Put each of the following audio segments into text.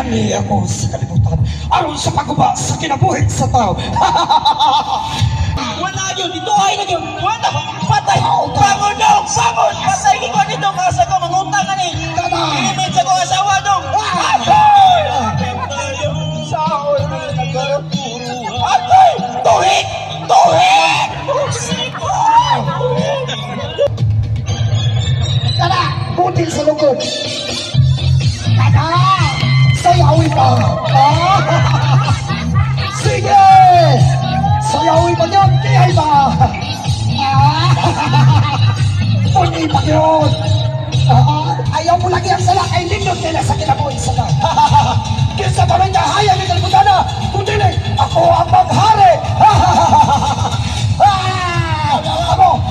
Niani ako sa kalibutan aron sa pagguba sa kinabuhi sa tao. Wala yun, dito ay na yun. Wala, patay. Bangon dong, bangon. Patay ko dito kasa ko mangutang ani. Ilimit sa ko asawa dong. Agoy! Agoy! Tuhik! Tuhik! Kana, butil sa lukod. Kana, sayawi pa. Sige! Sayawi pa yun, kiyay ba? Puni pa yun. Ayaw mo lagi ang sala kay lindot nila sa kinabuhi sa tao. Kinsa pa rin kahayag ng kalibutan na, kung dili, ako ang maghari. Amo!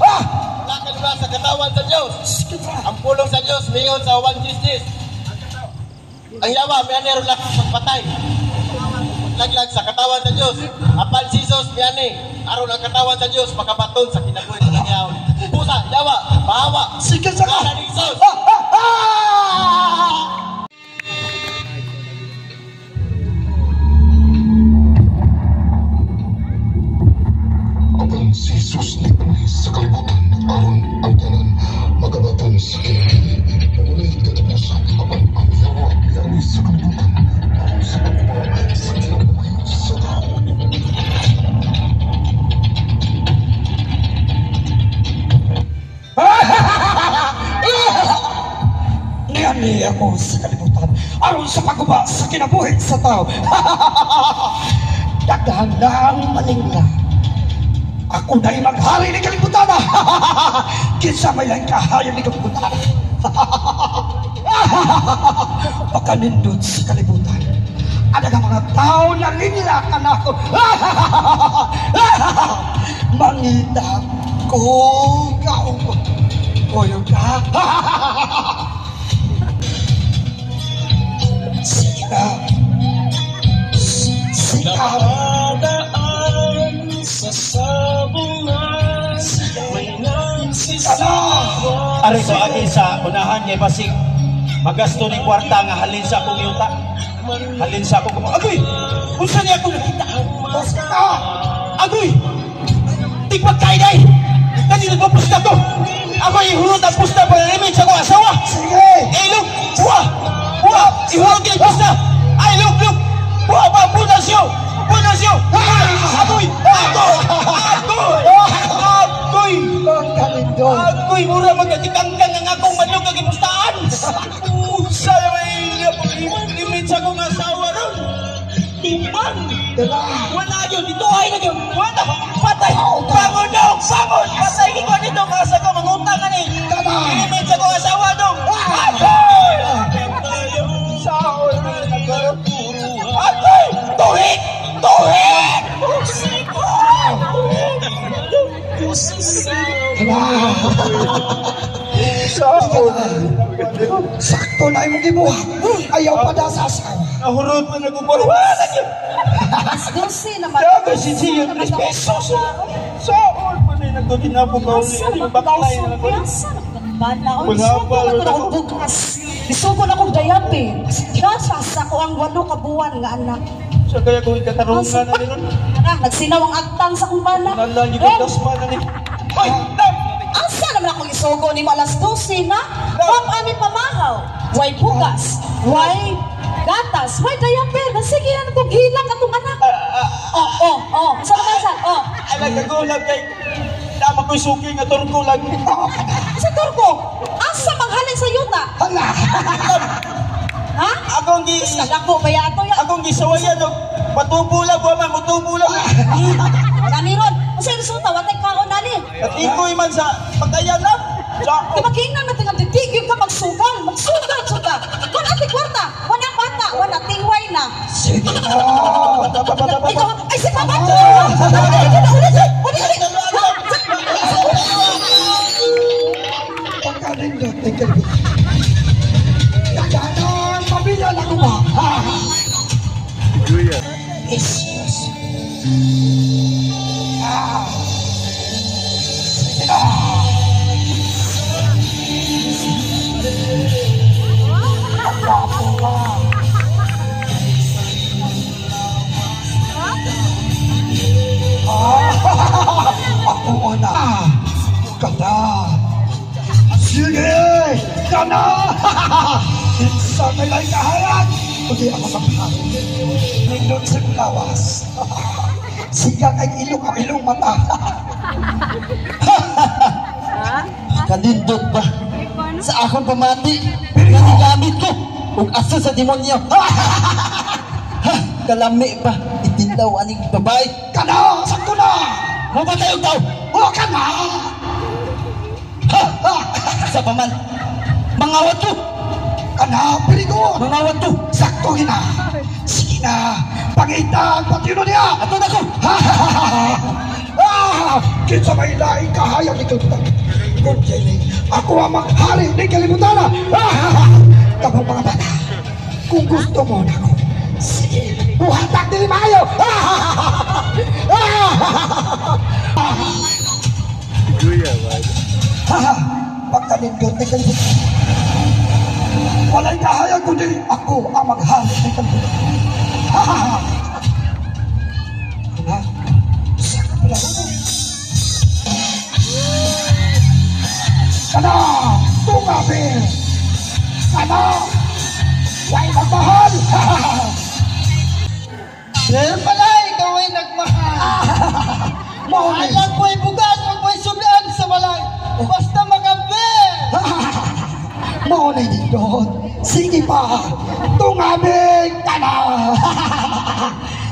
Wala ka lugar sa katawan sa Diyos. Ang pulong sa Diyos, mingon sa 1:10. Ang yawa, may anero lang pagpatay. Laglag sa katawan sa Diyos. Apan si Jesus, may ane. Aron ang katawan sa Diyos, makabaton sa kinabuhi sa kanyahon. Pusa, yawa, pahawa. Sige sa ka! Wala ni Jesus. Apan si Jesus nianhi sa kalibutan aron ang tanan makabaton sa kinabuhi. Walay katapusan apan ang yawa nianhi sa kalibutan aron sa pagguba sa kinabuhi sa tao. Niani ako sa kalibutan aron sa pagguba sa kinabuhi sa tao. Daghan ang maningla. Ako na'y maghari ni kalibutan. Kinsa may laing kahayag ni kalibutan. Makanindot sa kalibutan. Ada ka mga tao na linla ka na ako. Mangita ko kaong koyo ka. Sige na. Sige. Ari ko agi sa unahan kay basig magasto ni kwarta nga halin sa akong yuta. Halin sa akong agoy. Unsa niya akong nakita? Basta ka. Agoy. Tigpagkay day. Dali nagpapusta to. Ako ihurot ang pusta para limit sa akong asawa. Sige. Eh look, buwa. Buwa, ihurot kini pusta. Ay look, look. Buwa ba puta siyo. Puta siyo. Agoy. Agoy. Agoy. Agoy. Pagkalindot. Agoy, mura magkakitangkang ang akong manok ang gipustaan. Unsa may limit sa akong asawa ron. Timbang. Dala. Wala yun, dito ay na yun. Wala, patay. Bangon dong, bangon. Patay ko dito kasa ko mangutang ani. Dala. Limit sa akong asawa dong. Agoy! Agoy! Tuhik! Tuhik! Sakto na imong gibuhat. Ayaw pa na sa asawa. Nahurot pa nagubor. Wala yun. Alas 12 naman. Daga si Siyo, 3 pesos. Saan pa na nagdodinapo ka uli? Ano yung baklay na lang? Wala pa. Isugo na kong dayapi. Gatas ako ang 8 ka buwan nga anak. Sa kaya kung ikatarungan na nila. Nagsinaw ang agtang sa kong bana. Nala, yung dasma na nila. Oy! Asa naman akong isugo ni mo alas 12 na? Wap ami pamahaw. Way bugas. Way gatas. Way dayaper. Sige na kong gilang atong anak. Oh. Sa naman sa? Oh. Ay, nagkagulag kay... Tama ko'y suki nga turko lang. Sa turko? Asa manghalin sa yuta? Hala! Ha? Akong gi... Kadako ba yato ya? Akong gisawayan og patubo lang, wa man, mutubo lang. Kaniron, unsa resulta watay kaon nani? At ikoy man sa pagkayan lang. Di ba kingnan man tingang titigil ka magsugal, magsugal suga. Kun ati kwarta, wala bata, wala tingway na. Sige na. Ikaw, ay si Papa. Pagkalindot ng kalibutan. Daghanan, pamilya na ko ba? Jesus. Sige na. Ang gwapo nga. Sige! Kana! Sa may laing kahayag, kundi ako maghari. Nindot sa lawas. Siga kay ilong ang ilong mata. Kanindot ba? Sa akong pamati, nga gigamit ko ug asa sa demonyo. Ha, kalami pa itindaw aning babae. Kana! Sakto na! Mapatay og tao. O kana! Ha! Sa paman. Mangawat ko. Kana! Piligo! Mangawat ko. Sakto gina! Sige na! Pangita ang patino niya! Ato na ko. Ah! Kinsa may laing kahayag ni kalibutan. Kundi ako ang maghari ni kalibutan. Ah! Kapag mga bata, kung gusto mo na ako, sige, buhatak dili maayo. Ah! Ah! Ha! Pagkanindot ni kalibutan. Walay kahayag kundi ako ang maghari ni kalibutan. Ha! Ha! Sa kapila ko. Kana! Tungabi! Kana! Way magmahal! Sir pala, ikaw ay nagmahal. Mauni! Alam ko'y bugas, huwag mo'y sulian sa balay. Basta makampi! Mauni nindot! Sige pa! Tungabi! Kana!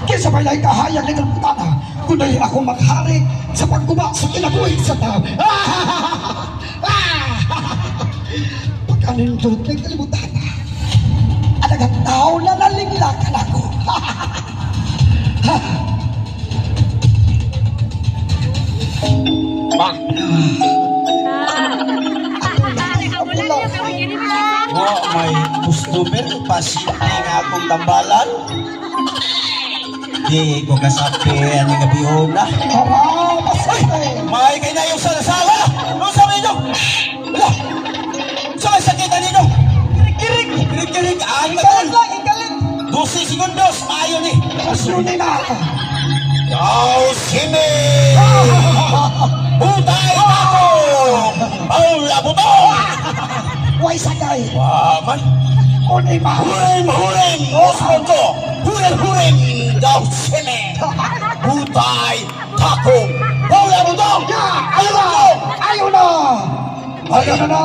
Kinsa may laing kahayag ni kalibutan, kundi ako maghari sa pagguba sa kinabuhi sa tao. Pagkanindot ng kalibutan, adagang tao na nalinglakan ako. Wa may customer pasyente nga akong tambalan. Di ko kasapi ani gabi na. Tara, pasyente! May kay na yung salasala. Ano sa ninyo? Wala. Sa may sakit ninyo? Kirik kirik kirik ang Ikalit lang, ikalit! 12 segundos maayo ni. Pasyente na! Daw simi. Butay ako. Paula butong. Way sakay! Wa man. Kundi ba? Hurim hurim. Osman ko. Hurim hurim. Daw simi. Butay takong. Paula butong. Ya! Ayaw na! Ayaw na! Ayaw na na!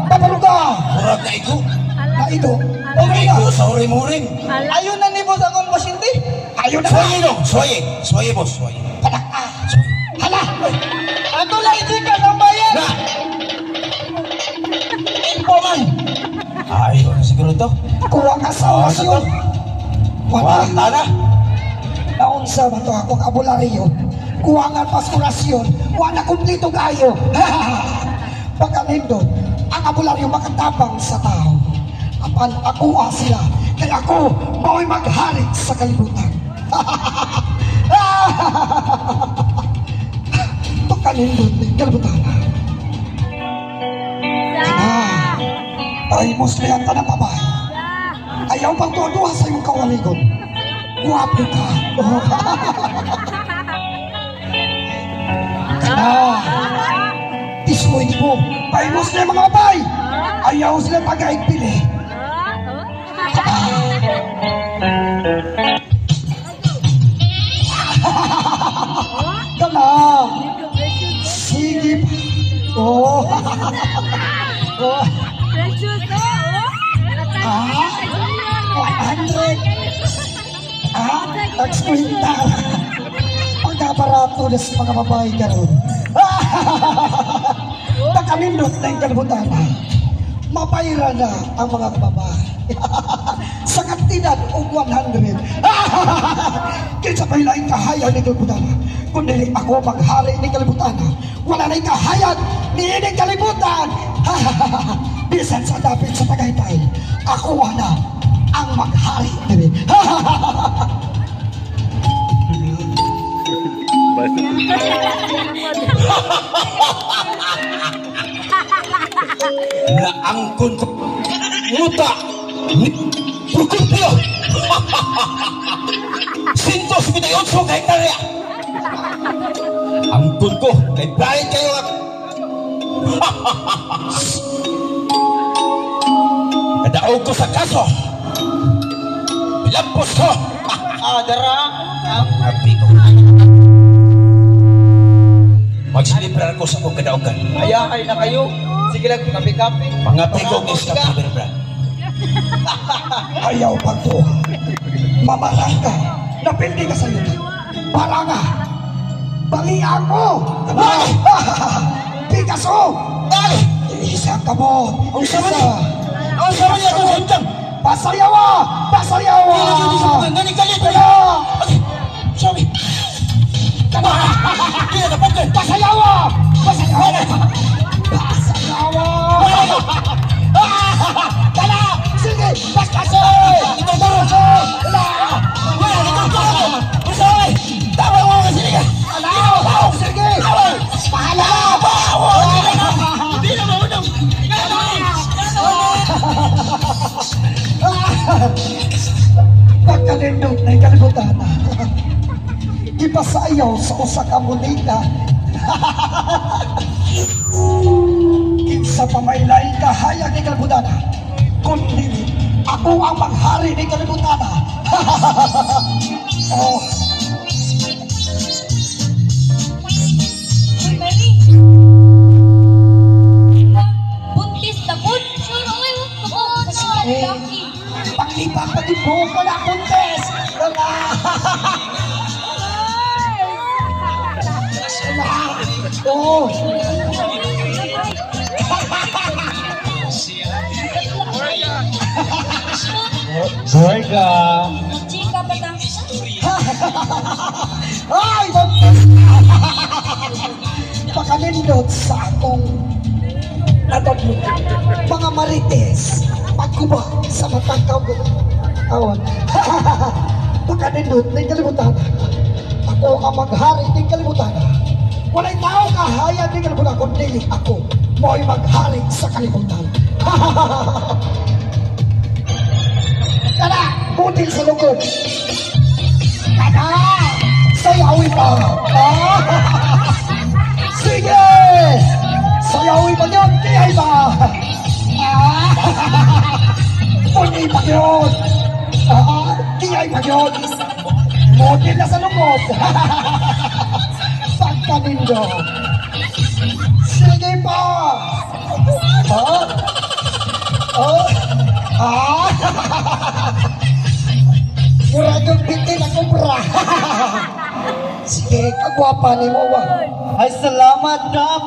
Papaluga! Murag na igo. Na ito! Okay na! Igo sa hurim hurim. Ayun na ni boss akong pasyente. Ayaw na! Suwaye no. Suwaye. Suwaye boss. Suwaye. Panak! Suwaye. Hala! Ato lang ijikas ang bayan. Na! Info man! Ayaw na siguro to. Kuha ka sa orasyon! Wala! Warta na. Naunsa man to akong abularyo. Kuha nga pas orasyon. Wala kumplito kayo. Pagkanindot, ang abularyo makatapang sa tao. Apan ako sila. Kaya ako mao'y maghari sa kalibutan. Pagkanindot ng kalibutan. Ana, ay muslihan ka ng babae. Ayaw pang tuwa sa iyong kawaligon. Guwapo ka. Kana, tisuin mo. Paimos na yung mga babae. Ayaw sila pag-aigpili. Kana, sige pa. Oh. Oh. Ah, 100. Ah, tagskwinta. Pagkaparato na sa mga babae karon. Pagkamindot na yung kalibutan, mapayra na ang mga babae. Sa kantidad og 100. Kinsa pa'y laing kahayag ni kalibutan, kundi ako maghari ni kalibutan. Wala na'y kahayag ni ining kalibutan. Bisan sa dapit sa Tagaytay, ako na ang maghari diri. Naangkon ko. Muta. Procopio. 158 ka hektarya. Angkon ko. Kay bayad kayo ang Nadaog ko sa kaso. Bilampos ko. Dara. Happy ko. Magsilibrar ko sa akong kadaogan. Ayahay na kayo. Sige lang, kape-kape. Mga pigong is ka, Brad. Ayaw pagtuha. Mamarang ka. Napildi ka sa iyo. Paranga. Balian mo. Picasso. Ay! Isa ka mo. Ang sama niya! Ang sama niya! Ang hintang! Pasayawa! Pasayawa! Kaya! Sorry! Pasayawa! Pasayawa! Pasayawa! Tala! Sige! Paskaso! Ito taro! Tala! Sorry! Tama mo kasi ka! Tala! Sige! Pahala! Hindi na maunang! Pagkalindot na kalibutan. Ipasayaw sa usa ka moneda. Kinsa pa may laing kahayag ni kalibutan. Kung dili, ako ang maghari ni kalibutan. Oh. Uy, Mary. Buntis na po. Sure, okay. Eh, paglipat pag-ibo ko na buntis. Wala. Wala. Oo. Borga. Chika pa ta. Ay, buntis. Pakalindot sa akong natadlo. Mga marites, pagkuba sa matang kawan. Pakanindot ng kalibutan. Ako ang maghari ng kalibutan. Walay tao kahaya ng kalibutan, kundi ako mo'y maghari sa kalibutan. Tara, butil sa lukod. Tara, sayawi pa. Sige! Sayawi pa yun, kiyay pa. Puni pa yun. Kiyay pa yun. Butil na sa lukod. Pagkanindo. Sige pa. Oh. Oh. Ah. Mura yung bitin ako, mura. Sige, kagwapa ni mo, wa. Ay, salamat, Kap.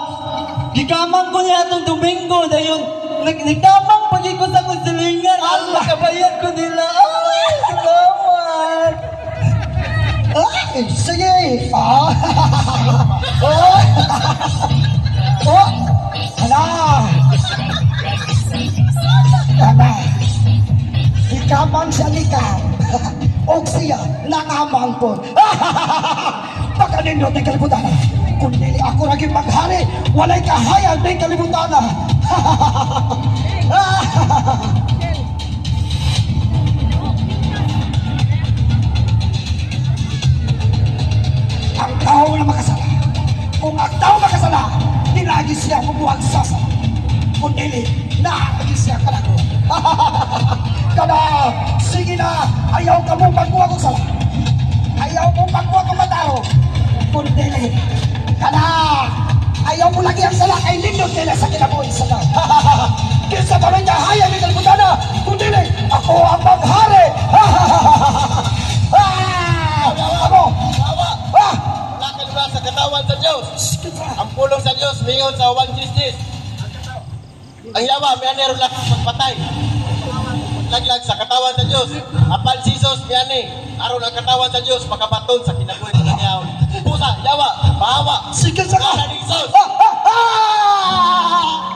Gikamang ko niya itong Domingo. Dahil nagkamang pag ko sa akong silingan. Allah, kabayan ko nila. Ay, salamat. Ay, sige. Ah. Oh. Oh. Hala. Hala. Gikamang siya likam. Og siya nangamang po. Pagkanindot ng kalibutan. Kung dili ako lagi maghari, walay kahayag ng kalibutan. Ang tao na makasala. Kung ang tao makasala, di lagi siya mabuhag sa sala. Kung dili, naagi siya kanago. Kana, sige na, ayaw ka mong magbuwag og sala. Ayaw mong magbuwag og mataro. Kung dili, kana, ayaw mo lagi ang sala kay lindot nila sa kinabuhi sa sala. Kinsa pa rin kahayag ng kalibutan, kung dili, ako ang maghari. Ako! Ah! Wala ka nila sa katawan sa Diyos. Ang pulong sa Diyos, mingon sa 1:10. Ang yawa, may anero lang pagpatay. Laglag sa katawan sa Diyos. Apan si Jesus, miani. Aron ang katawan sa Diyos, makabaton sa kinabuhi sa kanyaon. Pusa, yawa, pahawa. Sige sa ka! Wala ni Jesus. Ah! Ah! Ah!